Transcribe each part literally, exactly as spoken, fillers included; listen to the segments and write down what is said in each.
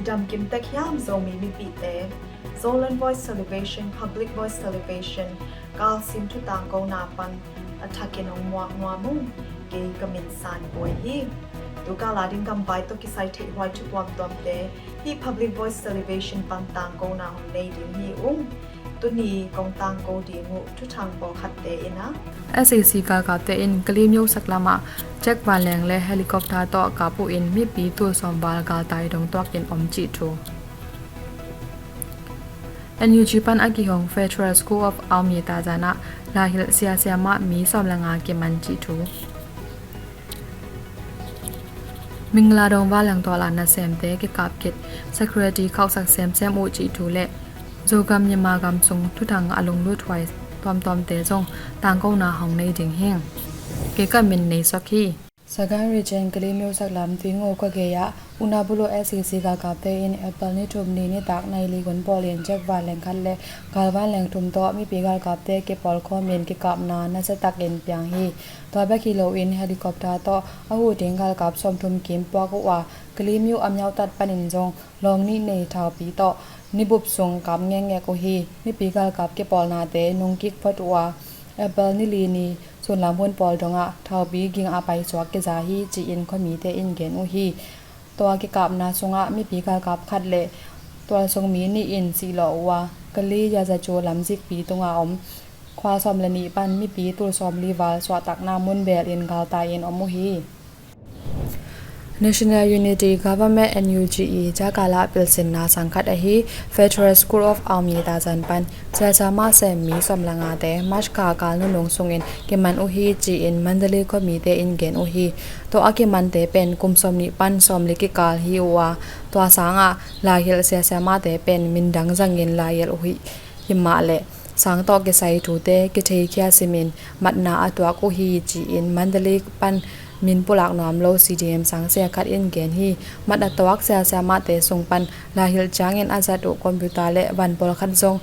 Damkim tek hiam Zomi mipite? Zoland Voice Television, Public Voice Television, kalsim thu tangkona pan a thakin hong muak nuam ung. Kei ka min San Puai hi. Tukal a ding gamvai tawh kisai theihhuai thu tuamtuamte hih Public Voice Television pan tangkona hong nei ding hi ung. Tuni kong tangko ding uh thuthang pawlkhatte in ah, S A C galkapte in Kalemyo saklam ah jet vanleng le helicopter tawh kap uh in mipi tul sawm val galtai dong tuakin om cih thu. N U G pan a kihong Federal School of Aung Mye Tazan ah laihilh sia siamah mi sawm le nga kiman cih thu. Mingla dong vanleng tawh la nasemte kikap khit, security khauhsak semsem uh cih thu le Zogam Myanmar gam sung thuthang a lunglut huai tuamtuamte zong tangkona hong nei ding hi. Kei ka min Nei Sok hi. Sagaing Region Kalemyo saklam Tuingo khuagei ah U Na Bulo S A C galkapte in April ni thum ni nitak nai li hun pawlin jet vanleng khat le gal vanleng thum tawh mipi galkapte kipawlkhawmin kikapna nasiatakin piang hi. Tua bek hi loin helicopter tawh a huh ding galkap sawmthum kim puak uh a, Kalemyo a miautat panin zong lawng nih nei thaupi tawh nibup sung kap ngekngek uh hi. Mipi galkap kipawlnate nungkik phot uh a, April ni li ni sunlam hun pawl dongah thaupi ging a paisuak kiza hi ci-in khuamite in gen uh hi. Tua kikapna sungah mipi galkap khat le tualsung mi nih in sihlawh uh a, Kali Yazacho lamzikpi tunga om khua sawm le nih pan mipi tul sawm li val suahtakna mun belin galtai in om uh hi. National Unity Government, N U G, i jakala pilsinna sangkhat ahi Federal School of Aung Mye Tazan pan siasia mahsem mi sawm le ngate March kha kal nunung sungin kiman uh hi ci-in Mandalay khuamite in gen uh hi. Tua a kimante pen kum sawm nih pan sawm li kikal hi uh a, tua sangah laihilh siasia mahte pen min dang zangin laihilh uh hi. Himahleh sang tawh kisai thute kitheikhia simin matna a tuak uh hi ci-in Mandalay pan min pulak nuam lo C D M sangsia khat in gen hi. Mat a tuak siasia mahte sung pan laihilh ciangin a zat uh computer le van pawlkhat zong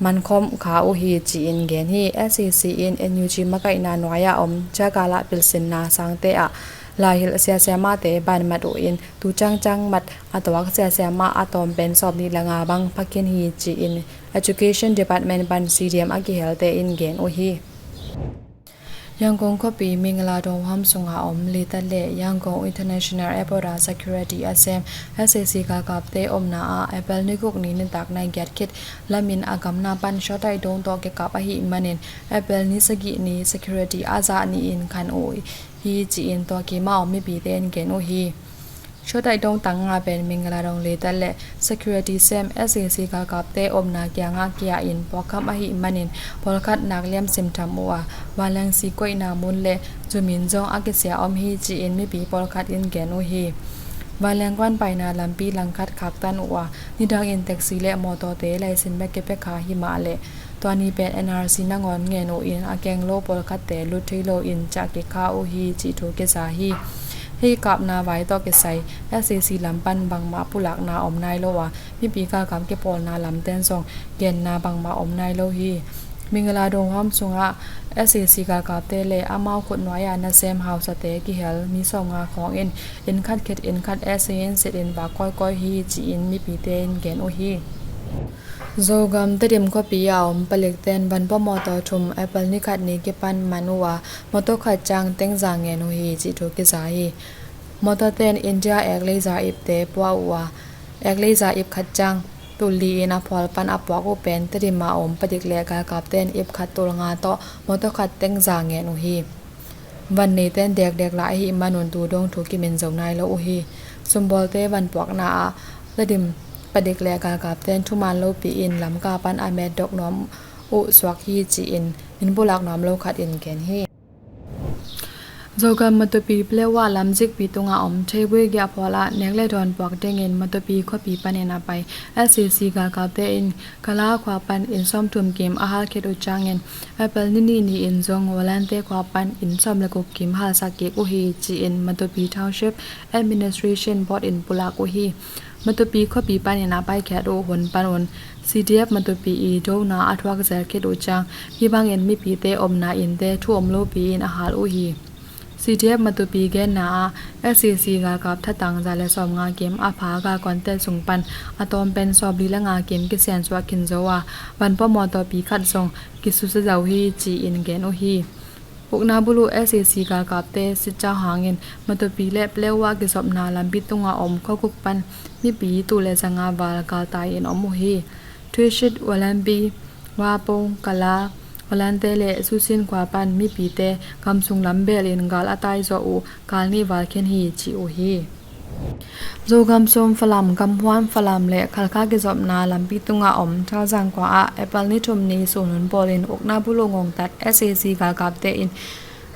mankhawm kha uh hi ci-in gen hi. S A C in N U G makaihna nuai-a om jakala pilsinna sangte ah laihilh siasia mahte banmat uh in tu ciangciang mat a tuak siasia mah a tawm pen sawm nih le nga bang pha khin hi ci-in Education Department pan C D M a kihelte in gen uh hi. Yangon khuapi Mingala Donghuam sunga om Leitat le Yangon International Airport a security a sem S A C galkapte omna ah April ni guk ni nitak nai giat khit lamin a gamna pan shawtaih dong tawh kikap ahih manin April ni sagih ni security a zah ni-in khan uh hi ci-in tua kima om mipite in gen uh hi. Shawtaih dong tang nga pen Mingala Dong Leitat le security sem S A C galkapte omna kiangah kia-in puakkham ahih manin pawlkhat nak liam simtham uh a, vanleng si koihna mun le zumin zong a kisia om hi ci-in mipi pawlkhat in gen uh hi. Vanleng kuan paina lampi langkhat khaktan uh a, nidangin taxi le mawtawte laisin bek kipia kha himahleh tua ni pen N R C nangawn ngen uh in a keng lo pawlkhatte lut thei loin ciah kikha uh hi cih thu kiza hi. Hih kapna vai tawh kisai S A C lam pan bangmah pulakna om nai lo a, mipi galkap kipawlna lamten zong genna bangmah om nai lo hi. Mingala Donghuam sungah S A C galkapte le amau khut nuai-a nasem hausate kihel mi sawmnga khawng in inn khat khit inn khat S A N Z in vak kawikawi hi ci-in mipite in gen uh hi. Zogam Tedim khuapi a om palikten vanpua mawtaw thum April ni khat ni kipan man uh a, mawtaw khat ciang tengza ngen uh hi cih thu kiza hi. Mawtawten India ek leiza ipte pua uh a, ek leiza ip khat ciang tul li in a phual pan a puak uh pen Tedim a om palik le galkapten ip khat tul nga tawh mawtaw khat tengza ngen uh hi. Van neiten dekdek lai ahih manun tu dong thu kimin zo nai lo uh hi. Sumbawlte van puakna ah Tedim palik le galkapten thuman lopi in Lamka pan a met dok nuam uh suak hi ci-in min pulak nuam lo khat in gen hi. Zogam Matupi Pleiwa lamzikpi tunga om Theibui giahphual ah nek le dawn puak dingin Matupi khuapi panin a pai S A C galkapte in Kala khua pan inn sawmthum kim a halkhet uh ciangin April ni nih ni-in zong Walante khua pan inn sawm le guk kim halsak kik uh hi ci-in Matupi Township Administration Board in pulak uh hi. Matupi khuapi panin a paikhiat uh hun panun C D F Matupi i dona a thuak zel khit uh ciang hih bangin mipite omna innte thu om lopi in a hal uh hi. C C D F Matupi genna ah S A C galkap thatang za le sawmnga kim a pha galkuante sung pan a tawm pen sawmli le nga kim kisiansuah khin zo a, van pawh mawtawpi khat zong kisusia zo hi ci-in gen uh hi. Ukna buluh S A C galkapte sitcau hangin Matupi le Palewa kizopna lampi tunga om khuaguk pan mipi tul le zanga val galtai-in om uh hi. Thuitsit, Walambi, Wapo, Kala, Walante le Susin khua pan mipite gamsung lam belin gal a taizawh uh kal nih val khen hi ci uh hi. Zogam sung Falam gamhuan Falam le Khalkha kizopna lampi tunga om Thalzang khua ah April ni thum ni sun hun pawlin ukna buluh ngongtat S A C galkapte in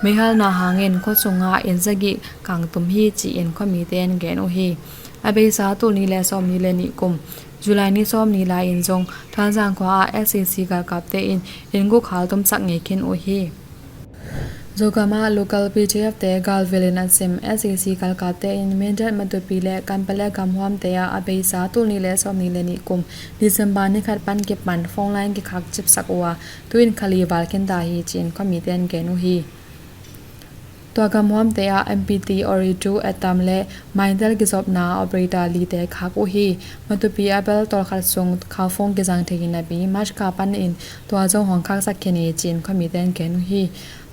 meihalna hangin khua sungah inn sagih kangtum hi ci-in khuamite in gen uh hi. A beisa tul ni le sawmni le nih kum July ni sawmni lai-in zong Thalzang khua ah S A C galkapte in inn guk haltumsak ngei khin uh hi. Zogam ah local P T F te galvelin a sim S A C galkapte in Mindat, Matupi le Kanpale gamhuamte ah a beisa tul ni le sawmni le nih kum December ni khat pan kipan phone line kikhak cipsak uh a, tu-in kha li val khin ta hi ci-in khuamite in gen uh hi. Tua gamhuamte ah M P T, Ooredoo, Airtel le Mytel kizopna operator lite khak uh hi. Matupi a bel tawlkhat sung khauphone kizang thei hi napi March kha panin tua zong hong khaksak khin hi ci-in khuamite in gen uh hi.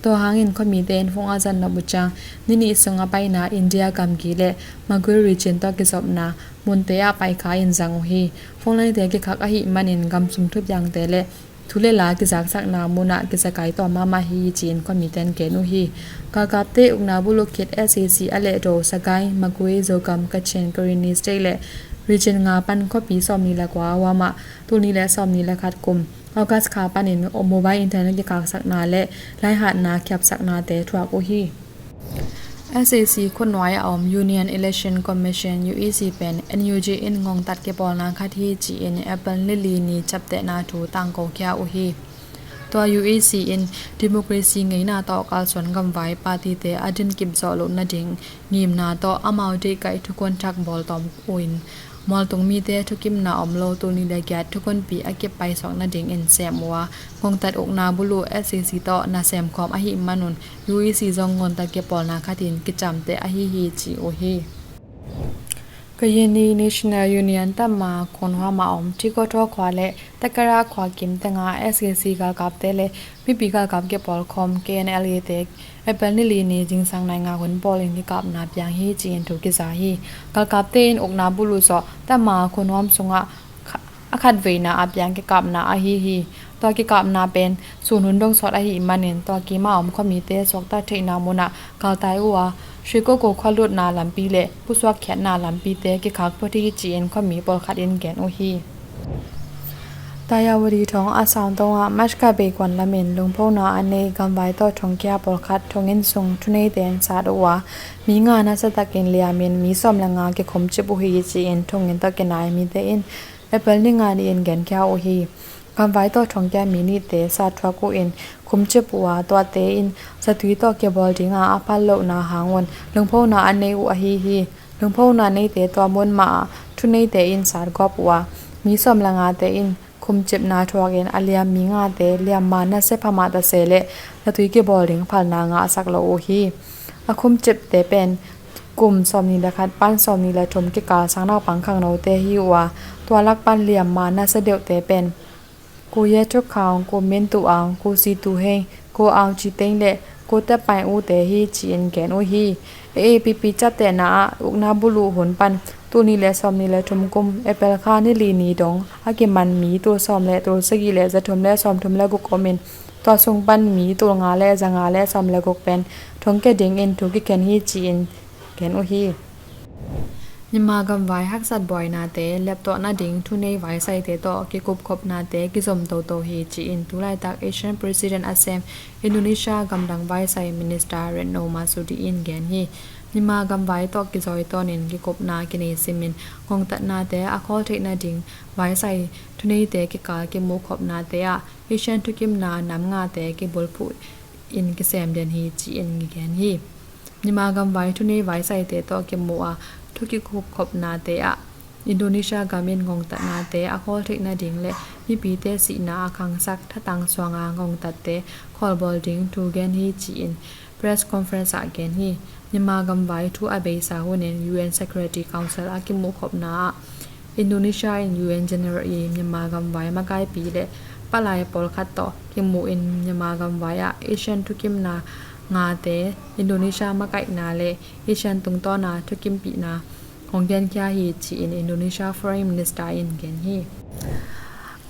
Tua hangin khuamite in phone a zat nop uh ciang ni nih sung a paina India gamgi le Magway region tawh kizopna munte ah paikha in zang uh hi. Phone linete kikhak ahih manin gamsung thupiangte le thu le la kizaksakna munah kizakai tawm mahmah hi ci-in khuamite in gen uh hi. Galkapte ukna buluh khit S A C a lehdo Sagaing, Magway, Zogam, Kachin, Karenni State le region nga pan khuapi sawmni le kua huamah tul ni le sawmni le khat kum August kha panin mobile internet kikhaksakna le laihatna khiapsaknate thuak uh hi. S A C khutnuai a om Union Election Commission, U E C pen N U G in ngongtat kipawlna khat hi ci-in April ni li ni ciaptehna thu tangko khia uh hi. Tua U E C in democracy ngeina tawh kalsuan gamvai partyte a dinkip zawh loh nading ngimna tawh amau deihkaih thukuan thak bawltawm uh in mualtung mite thukimna om lo tul ni le giat thukunpi a kip paisuak nadingin sem uh a, ngongtat ukna buluh S A C tawh nasem khawm ahih manun U E C zong ngongtat kipawlna khatin kicamteh ahi hi ci uh hi. Karenni National Union Tama khuanuam a om Thikotho khua le Takara khua kim tenga S A C galkapte le mipi galkap kipawlkhawm K N L A te April ni li ni zingsang nai nga hun pawlin kikapna piang hi ci-in thu kiza hi. Galkapte in ukna buluh zawh Tama khuanuam sungah kha-, a khatveina a piang kikapna ahi hi. Tua kikapna pen sun hun dong sawt ahih manin tua kima om khuamite suakta theihna munah kaltai uh a, Srikoko khualutna lampi le pusuak khiatna lampite kikhak phot hi ci-in khuami pawlkhat in gen uh hi. Tayawadi thong a saungtong ah Mashka beikuan lamin lungphona a nei gamvai tawh thongkia pawlkhat thonginn sung thuneite in sat uh a, mi nga nasatakin liamin mi sawm le nga kikhumcip uh hi ci-in thonginn tawh kinai mite in April ni nga ni-in genkhia uh hi. Gamvai tawh thongkia mi nihte sat thuak uh in khumcip uh a, tuate in zatui tawh kibawl dinga a phal lohna hangun lungphona a nei uh ahi hi. Lungphona neite tua mun mah ah thuneite in satgawp uh a, mi sawm le ngate in khumcipna thuakin a liam mi ngate liamma nasia phamah tase le zatui kibawl ding phalna ngahsak lo uh hi. A khumcipte pen kum sawmni le khat pan sawmni le thum kikal sang naupang khangnote hi uh a, tua lak pan liamma nasia deuhte pen Ko Ye Thuk Khaung, Ko Min Tu Aung, Ko Si Tu Heng, Ko Aung Ci Teng le Ko Te Pai U te hi ci-in gen uh hi. A A P P ciaptehna ah ukna buluh hun pan tul ni le sawmni le thum kum April kha ni li ni dong a kiman mi tul sawm le tul sagih le zathum le sawmthum le guk omin tua sung pan mi tul nga le zanga le sawm le guk pen thongkia dingin thu kikhen hi ci-in gen uh hi. Myanmar gamvai haksat buainate leptawh nading thunei vaisaite tawh kikupkhopnate kizom toto hi ci-in tulaitak ASEAN President a sem Indonesia gamdang vaisai Minister Retno Marsudi in gen hi. Myanmar gamvai tawh kizawitawnin kikupna kinei simin ngongtatnate a khawl theih nading vaisai thuneite kikal kimuhkhopnate ah ASEAN thukimna nam ngate kibulphuh in kisem den hi ci-in gen hi. Myanmar gamvai thunei vaisaite tawh kimuh a thu kikupkhopnate ah Indonesia gam in ngongtatnate a khawl theih nading le mipite sihna a khangsak thatang suanga ngongtatte khawlbawl ding thu gen hi ci-in press conference ah gen hi. Myanmar gamvai thu a beisa hunin U N Security Council a kimuhkhopna ah Indonesia in U N General i Myanmar gamvai makaipi le palai pawlkhat tawh kimuh in Myanmar gamvai ah ASEAN thukimna ngate, Indonesia makaihna le ASEAN tungtawna thukimpihna hong genkhia hi ci-in Indonesia Foreign Minister in gen hi.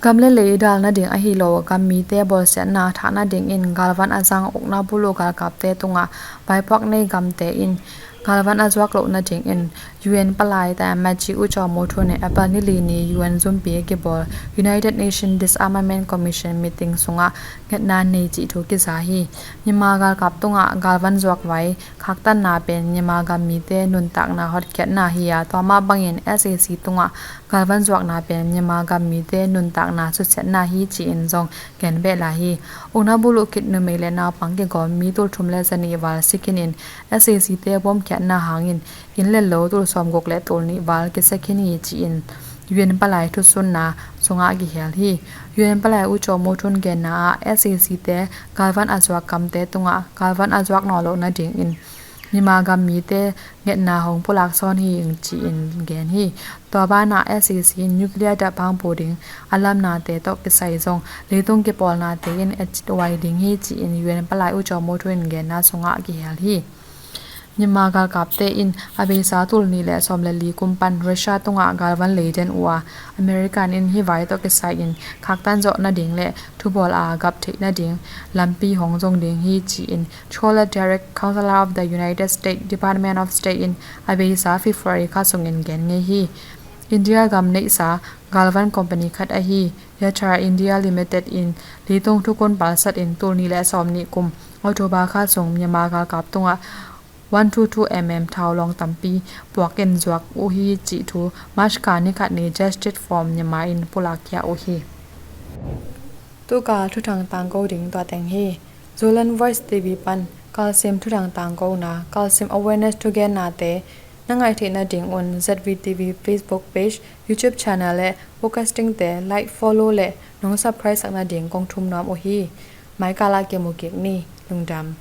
Gam le lei dal nading ahi lo gam mite bawlsiatna thah nadingin galvan a zang ukna bulu galkapte tungah vaipuak nei gamte in galvan a zuak loh nadingin U N palai tai Maji U Chaw Mo Thun in April ni li ni U N zumpi a kibawl United Nations Disarmament Commission meeting sungah ngetna nei cih thu kiza hi. Myanmar galkap tungah galvan zuak vai khaktanna pen Myanmar gam mite nuntakna hotkhiatna hi a, tua mah bangin S A C tungah galvan zuakna pen Myanmar gam mite nuntakna susiatna hi ci-in zong gen beh lai hi. Ukna bulu kit numei le naupang kigawm mi tulthum le zanih val sikhin in S A C te bawmkhiatna hangin inn le lo tul sawmguk le tul nih val kisia khin hi ci-in U N palai thusunna sungah kihel hi. U N palai U Chaw Mo Thun genna ah S A C te galvan a zuak gamte tungah galvan a zuak nawn loh nadingin Myanmar gam mite ngetna hong pulak sawn hi ing ci-in gen hi. Tua banah S A C in nuclear dap hang pu ding a lamnate tawh kisai zong leitung kipawlnate in etcit uai ding hi ci-in U N palai U Chaw Mo Thun in genna sungah kihel hi. Myanmar galkapte in a beisa tul nih le sawm le li kum pan Russia tungah galvan lei den uh a, American in hih vai tawh kisai in khaktan zawh nading le thubawl a gap theih nading lampi hong zong ding hi ci-in Chola Derek, Counselor of the United States Department of State in a beisa February kha sungin gen ngei hi. India gam neihsa galvan company khat ahi Yatra India Limited in leitung thukun palsat in tul nih le sawm nih kum October kha sung Myanmar galkap tungah one two two mm thau lawng tampi puakin zuak uh hi cih thu March kha ni khat ni Justice for Myanmar in pulakkhia uh hi. Tuka thuthang tangko ding tua teng hi. Zoland Voice T V pan kalsim thuthang tangkona, kalsim awareness thugennate na ngaih theih nadingun Z V T V Facebook page, YouTube channel le podcasting te like, follow le nong subscribe sak nading kong thum nuam uh hi. Maikal ah kimu kik ni. Lungdam.